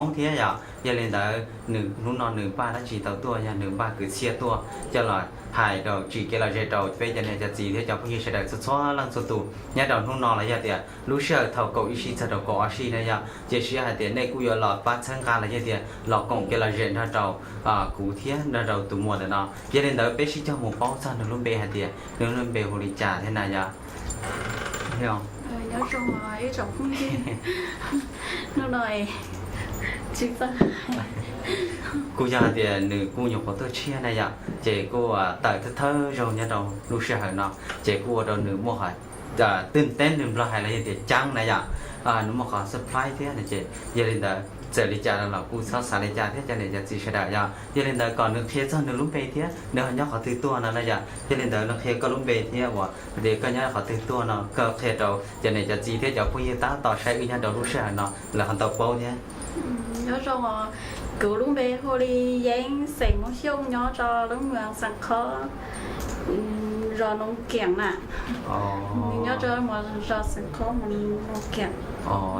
Hmoob thiab yom. Yog li ntawd nws hnub no nws npaj dab tsi tau tuaj, yog nws npaj kwv txhiaj tuaj coj los hais rau tsim kev lom zem rau peb cov niam cov txiv thiab cov phooj ywg sawv daws txhua txhua leej txhua tus nyob rau hnub no los yog tias lub sij hawm thaum kaum ib sij txog rau kaum ob sij na yom, cia siab hais tias nej kuj yuav los pab txhawb nqa los yog tias los koom kev lom zem nrog rau kuv thiab nrog rau tus muam ntawm no. Yog li ntawd peb sib cog mus paub txog nws lub npe hais tias nws lub npe hu li cas thiab na yom. Nyob zoo ib tsoom phooj ywg, hnub no tsis txawj hais. Kuj yog hais tias nws kuj nyuam qhuav tuaj tshiab na yom, ces kuj tawm thawj thawj zaug nyob rau lub sij hawm no, ces kuj ua rau nws muaj qhov twg teeb nws nplog hais los yog tias ceeb na yom, nws muaj qhov surprise thiab no ces yog li ntawd txawm li cas los kuj txhob xav li cas thiab cov niam cov txiv sawv daws yom. Yog li ntawd kom nws qhia txog nws lub npe thiab nws ho nyob qhov twg tuaj no na yom. Yog li ntawd nws qhia koj lub npe thiab uas tias koj nyob qhov twg tuaj no, koj qhia rau cov niam cov txiv thiab cov phooj ywg tab tom saib wb nyob rau lub sij hawm no lawv ho tau paub thiab. Nyob zoo, kuv lub npe hu li Yeeb, xeem Hmoob Xyooj, nyob rau lub moos Xeev Khob, zos Noov Kiam na. Nyob rau zos Xeev Khob, moos Noov Kiam.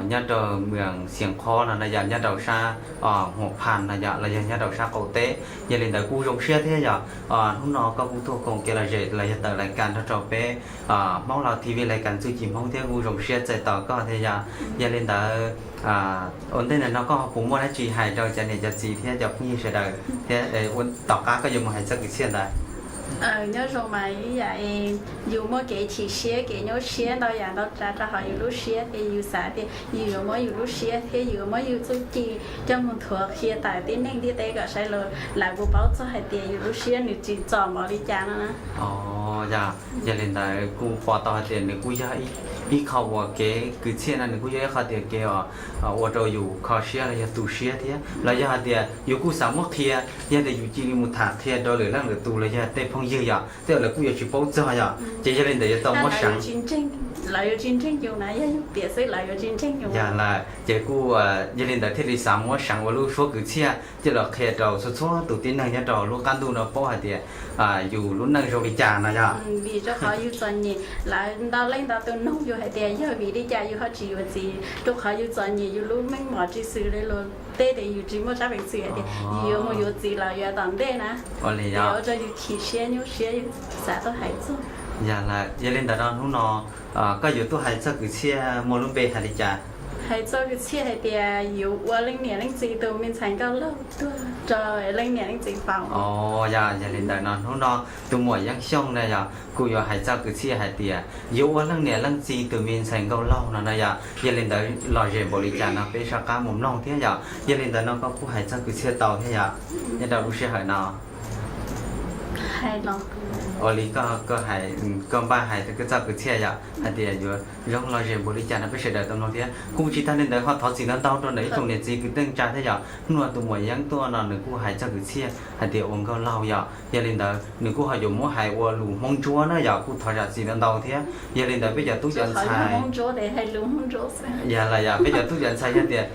Nyob rau moos Xeev Khob no na yom, nyob rau sab Huam Phas no yom, los yog nyob rau sab qaum teb. Yog li ntawd kuj zoo siab thiab yom, hnub no koj kuj tuaj koom kev lom zem los yog tawm lais kas nrog rau peb Hmoob Laus T V lais kas Txuj Ci Hmoob thiab kuj zoo siab txais tos koj thiab yom. Yog li ntawd ua ntej ntawm no koj ho puas muaj dab tsi hais rau cov niam cov txiv thiab cov phooj ywg sawv daws thiab tom qab koj yuav mus hais txoj kwv txhiaj ntawd? Nyob zoo mas ib yam yus muaj kev chim siab kev nyuaj siab ntau yam ntau tsav rau hauv yus lub siab ces yus xav tias yus yuav muab yus lub siab thiab yus yuav muab yus txuj ci coj mus nthuav qhia tawm tib neeg ntiaj teb kom saib, lawv puas paub txog hais tias yus lub siab nws tsim txom npaum li cas no na. Yog li ntawd kuj pom tau hais tias nws kuj yog ib qho uas kev kwv txhiaj no nws kuj yog ib qho tias kev ua rau yus kho siab los yog tu siab thiab los yog hais tias yus kuj xav muab qhia, yog tias yus cia li mus tham qhia rau lwm leej lwm tus los yog tej phooj ywg yom, tej lawv kuj yuav tsis paub txog yom, ces yog li ntawd yuav tau muab seev. Lawv yuav tsis ntseeg yus na, yog yus piav xwb lawv yuav tsis ntseeg yus. Yog lawm ces kuj yog li ntawd thiaj li xav muab seev ua lub suab kwv txhiaj coj los qhia rau txhua txhua tus tib neeg nyob rau lub qab ntuj no paub hais tias yus lub neej zoo li cas no yog vim rau qhov yus txom nyem. Lawv ntau leej ntau tus nug yus hais tias yog vim li cas yus ho tsis yuav txiv, rau qhov yus txom nyem yus lub meej mom tsis xws li luag tej, ces yus tsis muaj tsab peev xwm hais tias yus yuav mus yuav txiv los yuav tom ntej na. Ua li yog ua rau yus chim siab nyuaj siab, yus xav tuaj hais txog. Yog lawm, yog li ntawd no hnub no koj yuav tuaj hais txog kwv txhiaj muaj lub npe hais li cas? Hais txog kwv txhiaj hais tias yuav ua leej niam leej txiv tus me ntxhais nkauj laug tuaj rau leej niam leej txiv faus. Yog, yog li ntawd no hnub no tus muam Yeeb Xyooj na yog kuj yuav hais txog kwv txhiaj hais tias yuav ua leej niam leej txiv tus me ntxhais nkauj laug no na yog. Yog li ntawd lom zem npaum li cas no peb soj qab mus mloog thiab yog. Yog li ntawd no koj kuj hais txog kwv txhiaj tau thiab yog nyob rau lub sij hawm no. Ua li koj, koj npaj hais koj txoj kwv txhiaj yom hais tias yuav zoo lom zem npaum li cas no peb sawv daws tau mloog thiab. Kuj tsis tag li ntawd ho thov txim ntau ntau rau ntawm ib tsoom niam txiv kwv tij neej tsa thiab yom. Hnub no tus muam Yeeb tuaj no nws kuj hais txog kwv txhiaj hais tias ua nkauj laug yom. Yog li ntawd nws kuj ho yuav muab hais ua lus Hmoob Ntsuab na yom, kuj thov zam txim ntau ntau thiab. Yog li ntawd peb cov tub cov ntxhais, yog lawm yog peb cov tub cov ntxhais yog tias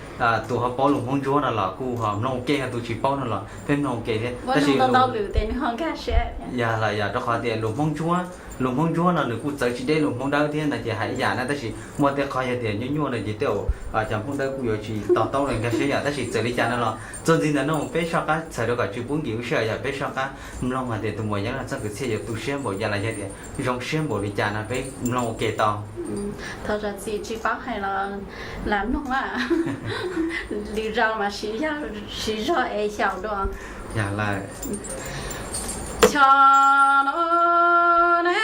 tus ho paub lus Hmoob Ntsuab no los kuj ho mloog ua ke, ho tus tsis paub no los peb mloog ua ke thiab. Tab sis yog lawm yog rau qhov tias lus Hmoob Ntsuab, lus Hmoob Ntsuab no nws kuj txawv tsis deb lus Hmoob Dawb thiab no ces hais ib yam na, tab sis muaj tej qhov yog tias nyuaj nyuaj no ces tej zaum cov Hmoob Dawb kuj yuav tsis to taub li nkag siab yom. Tab sis txawm li cas no los txuas ntxiv ntawm no mus peb soj qab txhawm rau kom tsis pub nkim lub sij hawm yom, peb soj qab mloog hais tias tus muam Yeeb no txoj kwv txhiaj yuav tu siab npaum cas los yog tias zoo siab npaum li cas no peb mloog ua ke tau. Thov zam txim tsis paub hais los lam mloog na, lwm zaus mas siv zog es xyaum dua. Yog lawm. Xyov no ne,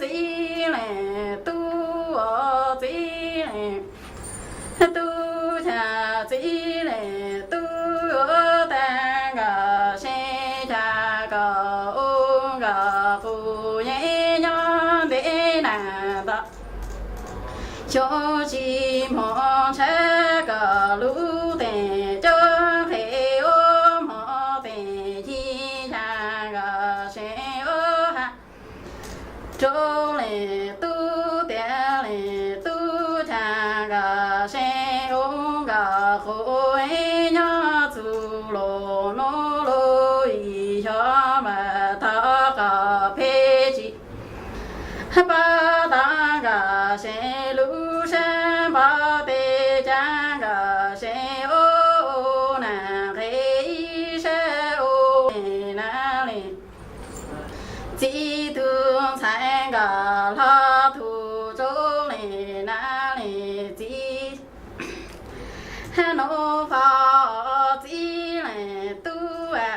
txiv ne, tub txiv ne, tub xya txiv ne, tub tag nkawd se xya kom u nkawd qus yeej nyob ntev na ntawd. Xyov tsis hmo ntshav kom lub teem coj qhe ua hmo teem ci xya kom se ua ha. Rau le tub tiav le tub xya kom se u nkawd qus nyob txug los nub lub yim xyov mas thov kom phem tsis pab tag kom se lub Ob teb cab nkawd seev ua na nqhis ib sab ua li na li. Txiv tug ntxhais nkawd hlo tug tsuj li na li txiv. Nuj pog txiv leej tub a,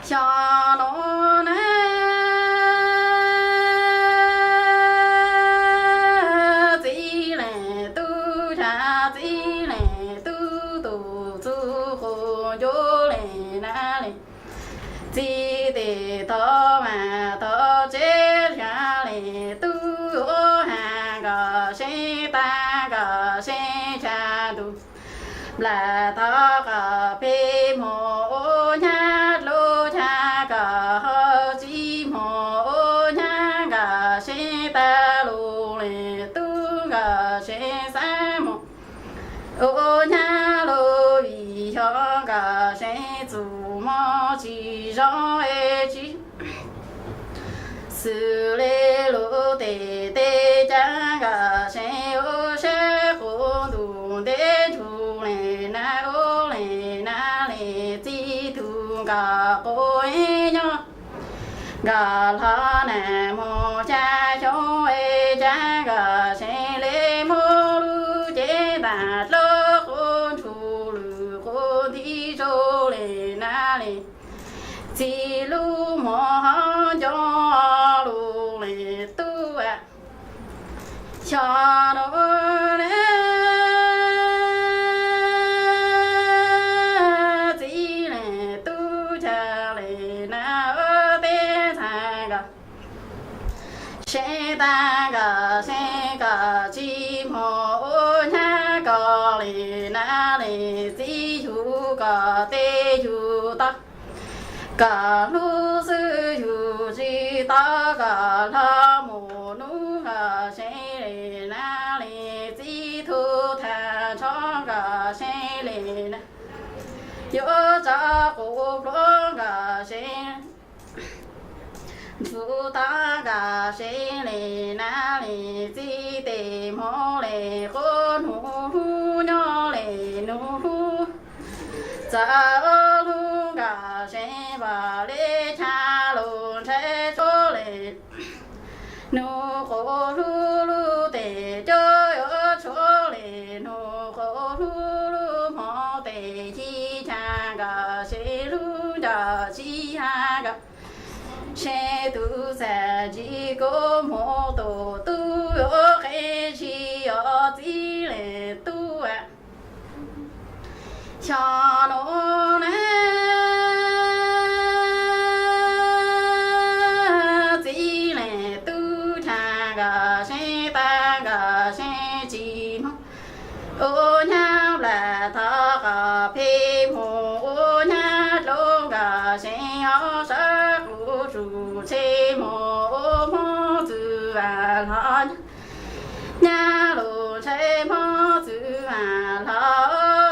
xyov nuav na txiv leej tub, txiv leej tub tus txuj qus ncu li na li. Txiv tes tau mas tau tsev li tub ua has nkawd seev tag nkawd seev tshaj ntuj. Nplas tau kom peb hmo ua nyab lub tshaj kom hauv txiv hmo ua nyab nkawd seev tag lug li tub nkawd seev xav mus ua nyab lug vim xyov nkawd seev txus mob tsis zoo es tsis xws li lub teb teb cab nkawd seev ua sab qub ntuj ntev ntshua li na ua li na li txiv tug nkawd quav nyob. Nkawd hlo na moog xya xyoo es cab nkawd seev le mob lub cev tag dlua quv ntshua lwm quv nti zoo li na li. Txiv lub mob hov nco lug li tub a, xyov nuav na txiv leej tub ca li na teb ntxhais nkawd seev tag nkawd seev kom tsis moog ua nyab ko li na li txiv yug kom tej yug tau kom hlub xwb yug tsis tau kom hlo mus nub nkawd seev li na li txiv tug thaj ntsho nkawd seev li na yuav tso quv pluav nkawd seev ntxuv tau nkawd seev li na li txiv tes mob li quv nub hlub nyob li nub hlub txawv hlub nkawd seev vam li chav lug ntshai tshuav li nub quv hlub lub teg cuab yuav tshuav li nub quv hlub lub hmo teg yig chav nkawd seev hlub ncaws tsis hab nkawd seev tub txag ntsis kuv moog tug tub yuav qe tsis yog txiv leej tub a, xyov nuav na txiv leej tub ca nkawd seev tag nkawd seev tsis moog ua nyab nplas tau kom peb moog ua nyab dlua nkawd seev ob sab qub tsuj tsheb moog ua mob txwv vam hlo nyab, nyab lug ntshai mob txwv vam hlo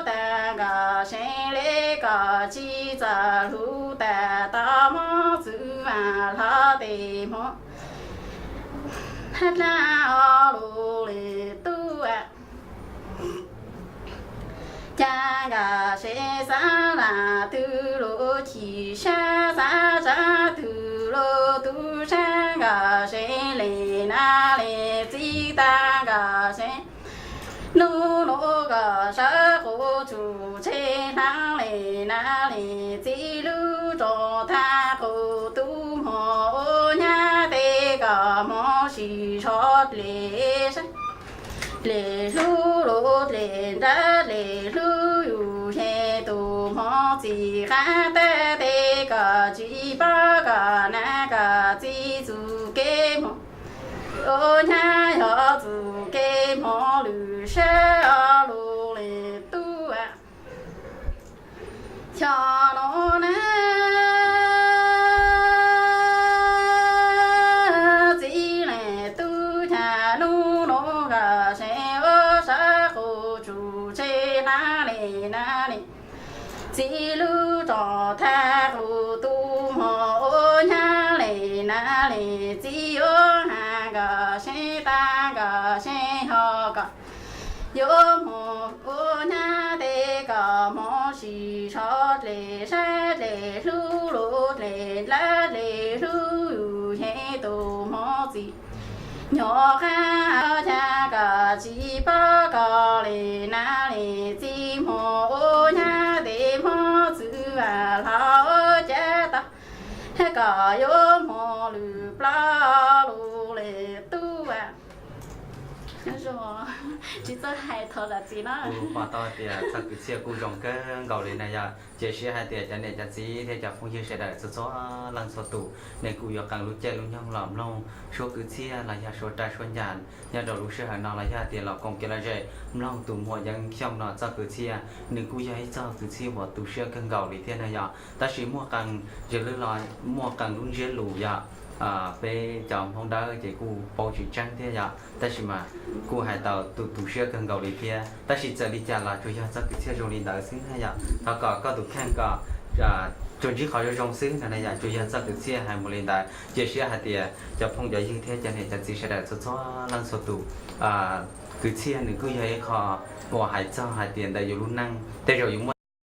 tag nkawd seev le kom tsis txawj hlub tag tau mob txwv vam hlo tes moog hab dlaab ob lug li tub a, ca nkawd seev xav lam twg lug chim sab xav tsav twg lug tub sab nkawd seev li na li txiv tag nkawd seev nub nub kom sawv qub tsuj tsheb hlaab li na li txiv lub tso thab qub tub moog ua nyab tes kom moog sib tshov dle sab dle hlub lug dle nrab dle hlub yug xyem tug moog txij qab tag tes kom tsis paub kom nab kom txiv txuj kev moog ua nyab yog txuj kev moog lwm sab ob lug li tub a, xyov nuav na txiv leej tub ca nub nub kom seev ua sawv qub tsuj tsheb hlaab li na li txiv lub tso thab qub tub moog ua nyab li na li txiv yuav has nkawd seev tag nkawd seev ho Yuav mus ua nyab tes kom mus sim tsho dlej saib dlej hlub lus dlej lawv dlej hlub yus yeej tus hmoov txim. Nyuam qhuav cas kom tsis paub kom li nas li txiv mus ua nyab tes hmoov txwv vam hlo ua cas tau kom yuav mus lwm plaub lus li tub a. Tsis txawj hais thaum zam txim no. Kuv pom tau tias txoj kwv txhiaj kuj zoo kawg nkaus li na yom. Cia siab hais tias cov niam cov txiv thiab cov phooj ywg sawv daws txhua txhua leej txhua tus nej kuj yuav qee lub caij lub nyoog los mloog suab kwv txhiaj los yog suab raj suab ncas nyob rau lub sij hawm no los yog tias los koom kev lom zem mloog tus muam Yeeb Xyooj no txoj kwv txhiaj. Nws kuj yog ib txoj kwv txhiaj uas tu siab kawg nkaus li thiab na yom. Tab sis muaj qee, yog lwm los muaj qee lub ntsiab lus yom, peb cov Hmoob Dawb ces kuj paub tsis tseeb thiab yom, tab sis mas kuj hais tau tu tu siab kawg nkaus li thiab. Tab sis txawm li cas los tsuas yog txoj kwv txhiaj zoo li ntawd xwb na yom. Thov kom koj tus kheej kom tsuas ntsib qhov zoo zoo xwb no na yom, tsuas yog txoj kwv txhiaj hais mus li ntawd. Cia siab hais tias cov phooj cov ywg thiab cov niam cov txiv sawv daws txhua txhua leej txhua tus, kwv txhiaj nws kuj yog ib qho uas hais txog hais tias ntawm yus lub neej tej zaum yus muaj